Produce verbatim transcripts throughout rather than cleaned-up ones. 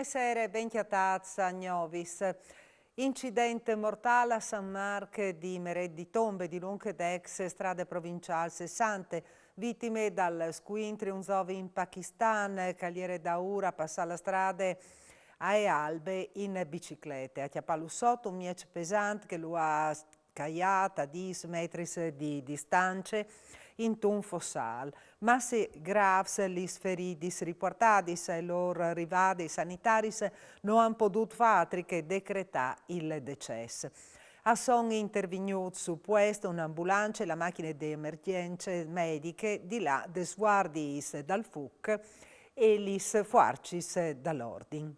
Sere, ben cjatâts a Gnovis. Incident mortâl a San Marc di Merêt di Tombe, dilunc de ex strade provinciâl sessante. Vitime dal scuintri un zovin pakistan che al jere daûr a passâ la strade ae albe in biciclete. A cjapâlu sot un mieç pesant che lu à scaiât a dîs metris di distance intun fossâl. Masse grâfs lis feridis ripuartadis, e lôr rivade i sanitaris no àn podût fâ altri che decretâ il decès. A son intervignûts sul puest un'ambulance, la machine di emergjence mediche, di là des vuardiis dal fûc e lis fuarcis dal ordin.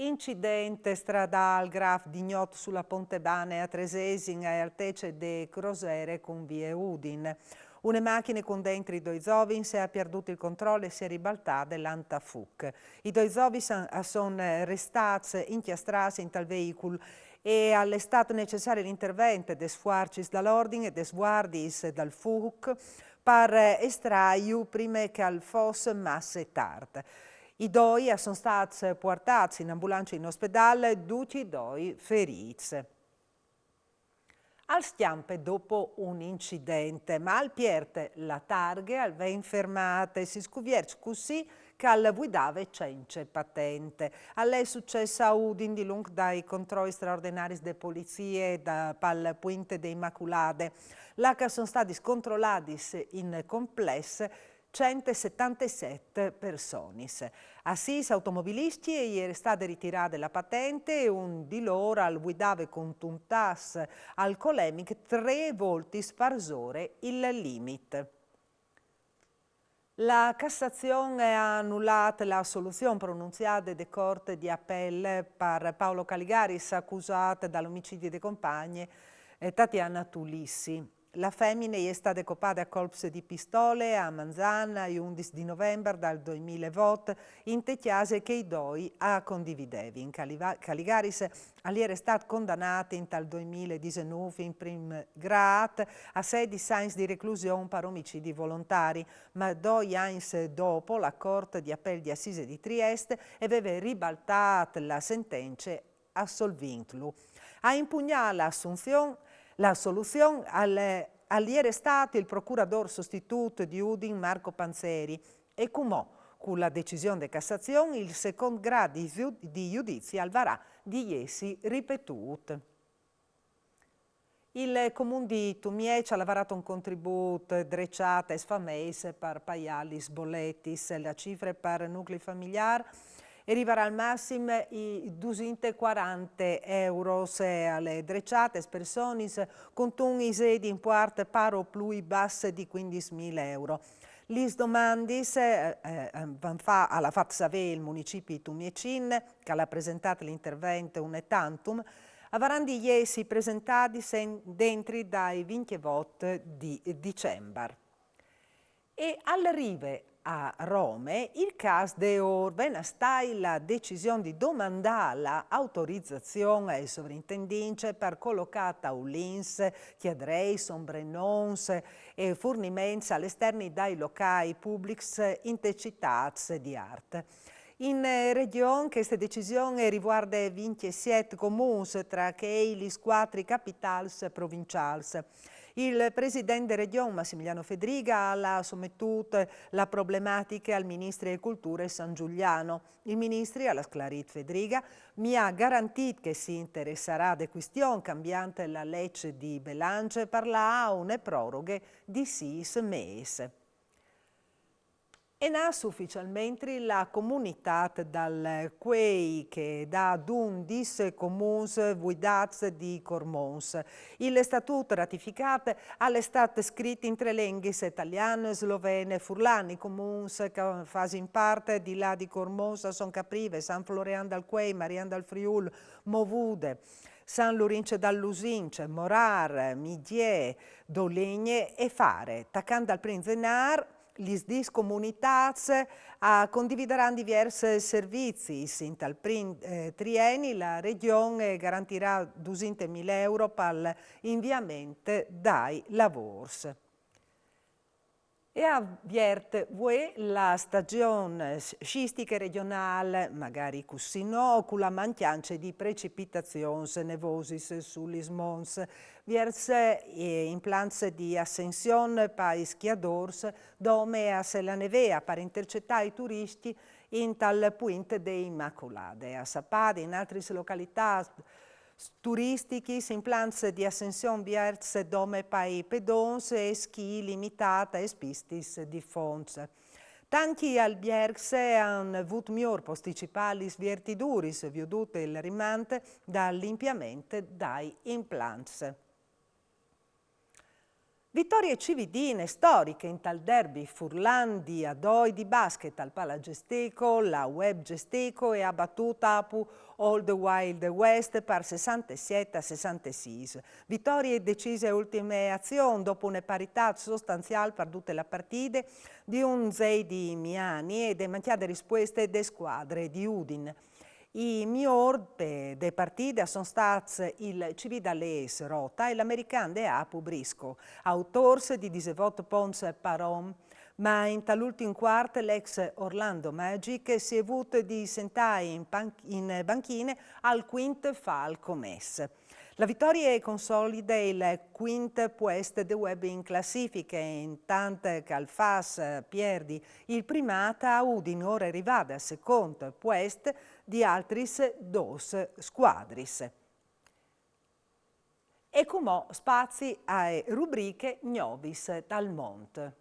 Incident stradâl grâf di gnot su la Ponte Bane a Tresesin, ae altece de Crosere cun vie Udin. Une machine cun dentri doi zovins e à pierdût il control e si è ribaltade lant a fûc. I doi zovins a, a son restâts incjastrâts intal veicul e al è stât necessari l'intervent des fuarcis dal ordin e des vuardiis dal fûc par estrailu prime che al fos masse tart. I doi a son stâts puartâts in ambulance in ospedâl, ducj i doi ferîts. Al scjampe dopo un incident, ma al piert la targhe, al ven fermât e si scuvierç cussì che al vuidave cence patente. Al è sucès a Udin dilunc dai controis straordenaris de polizie da, pal Puint de Imaculade, là che a son stadis controladis in complès cent e setantesset personis. A sîs automobiliscj e jere stade ritirade la patente e un di lôr al vuidave cuntun tass alcolemic trê voltis parsore il limit. La Cassazion e à anulât la soluzion pronunziade de Cort di Apel par Paolo Caligaris, acusât dal omicidi de compagne, eh, Tatiana Tulissi. La femine e je stade copade a colps di pistole a Manzana, i undis di Novembar dal doi mil e vot, inte cjase che i doi a condividevin. Caliva-, Caligaris al jere stât condanât intal doi mil e disenûf in prin grât a sedis agns di reclusion par omicidi volontari, ma doi agns dopo la Cort di Apel di Assise di Triest e veve ribaltât la sentence assolvintlu. A impugnâ la assunzion, la soluzion al, al jere stât il procuradôr sostitut di Udin Marco Panzeri e cumò, cu la decision de Cassazion, il secont grât di ju-, di judizi al varà di jessi ripetût. Il Comun di Tumieç al à varât un contribût dreçât aes fameis par paiâ lis boletis. La cifre par nucli familiâr e rivarà al massim i dusinte e cuarante euros, e al è dreçât aes personis cuntun isedi in puart paro plui bass di cuindis mil euro. Lis domandis, eh, eh, van fâ, al à fat savê il municipi tumiecin, che al à presentât l'intervent une tantum, a varan di jessi presentadis dentri dai vincjevot di Dicembar. E al rive a Rome il câs de Orven, a stâi la decision di domandâ la autorizazion ae sovrintendince par colocâ taulins, cjadreis, ombrenons e furniments al esterni dai locâi publics inte citâts di art. In, eh, regjon cheste decision e rivuarde vincjesiet comuns, tra chei lis cuatri capitâls provinciâls. Il president de regjon Massimiliano Fedriga al à sometût la problematiche al ministri de Culture San Giuliano. Il ministri, al à sclarît Fedriga, mi à garantît che si interessarà de cuistion cambiant la leç di belanç par lâ a une proroghe di sîs mês. E nas uficialmentri la comunitât dal Cuei, che e dà dundis comuns vuidâts di Cormons. Il statût ratificât al è stât scrit in trê lenghis, talian, sloven e furlan. I comuns che a fasin part di là di Cormons a son Caprive, San Florean dal Cuei, Marian dal Friûl, Movude, San Lurinç dal Lusinç, Morâr, Migjee, Dolegne e Fare. Tacant dal prin Zenâr, lis dîs comunitâts a condividaran diviers servizis. Intal prin, eh, trieni la Regjon e garantirà dusinte mil euro pal inviament dai lavôrs. E a viert vuê la stagion scistiche regionâl, magari cussì no, cu la mancjance di precipitazions nevosis su lis monts, viers, eh, implants di ascension pai schiadôrs, dome a se la nevea par intercetâ i turiscj intal puint de Imacolade. A Sapade, in altris localitâts turistichis, implants di ascension viers dome pai pedons e schî limitât aes pistis di fonts. Tancj albiercs a àn vût miôr posticipâ lis viertiduris, viodût il rimant dal impiament dai implants. Vitorie cividine storiche intal derby furlan di A doi di basket al Palagesteco, la Web Gesteco e à batût Apu Old Wild West par sessantesiet a sessantesîs. Vitorie decise a ultime azion, dopo une paritât sostanziâl par dute la partide di un zei di Miani e de mancjade rispueste de scuadre di Udin. I miôr pe-, de partide a son stâts il Cividalês Rota e l'american de Apu Brisco, autôrs di disevot ponts par om, ma intal ultin cuart l'ex Orlando Magic si è vût di sentâ in pan-, in banchine al cuint fâl comès. La vitorie e consolide il cuint puest de Web in classifiche, intant che al fâs pierdi il primât a Udin, ore rivade al secont puest di altris dôs scuadris. E cumò spazi ae rubriche Gnovis dal Mont.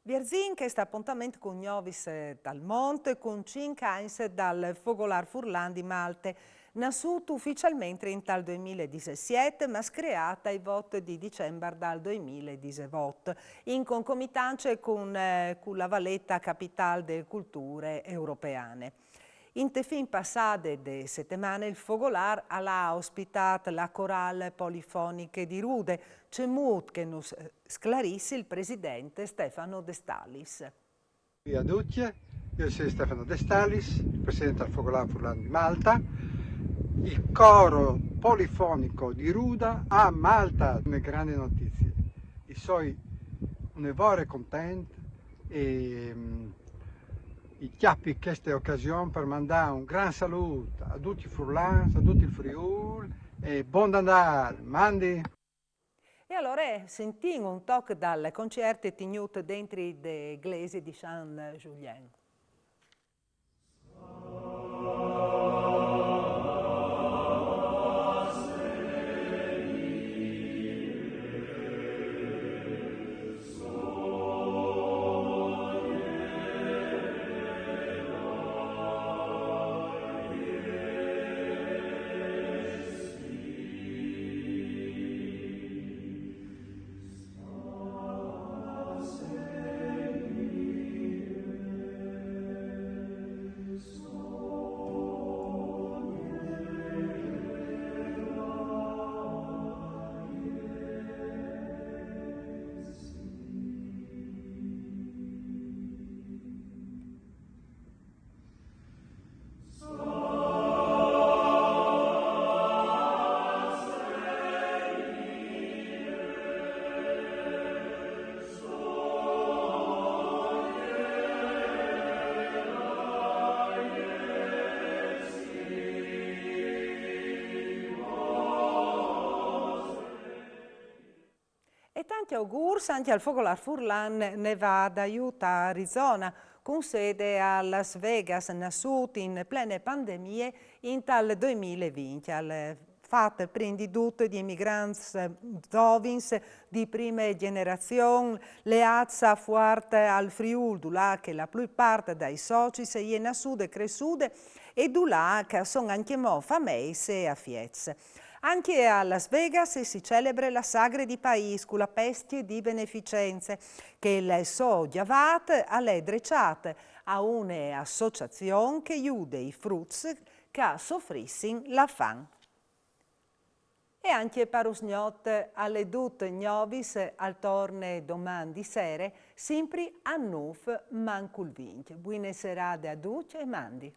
Vierzìn chest apontament cun Gnovis, eh, dal Mont, cun cinc agns dal Fogolâr Furlan di Malte, nassût uficialmentri intal doi mil e disesiet, ma screât ai vot di Dicembar dal doi mil e disevot, in concomitance cun, eh, cu la Valetta capitâl de culture europeane. Inte fin passade de setemane il Fogolâr al à ospitât la Corale Polifoniche di Rude, cemût che nus, eh, sclarìs il president Stefano Destalis. Saludi a ducj, jo o soi Stefano Destalis, il president dal Fogolâr Furlan di Malta. Il coro polifonico di Ruda a Malta, une grande notizie. O soi une vore content e, mm, o cjapi cheste ocasion par mandâ un grant salût a ducj i furlans, a dut il Friûl e bon Nadâl, mandi! E alore sintìn un toc dal conciert tignût dentri de glesie di San Julian. E tancj augûrs ancje al Fogolâr Furlan Nevada, Utah, Arizona, cun sede a Las Vegas, nassût in plene pandemie intal doi mil e vincj. Al fat prin di dut di emigrants zovins di prime gjenerazion, leâts a fuart al Friûl, dulà che la plui part dai socis e je nassude e cressude e dulà che a son ancjemò fameis e afiets. Ancje a Las Vegas si celebre la sagre di paîs cu la pescje di beneficence, che il so gjavât al è dreçât a une associazion che e jude i fruts che a sofrissin la fam. E ancje par usgnot al è dut. Gnovis al torne doman di sere, simpri a nûf mancul vincj. Buine serade a ducj e mandi.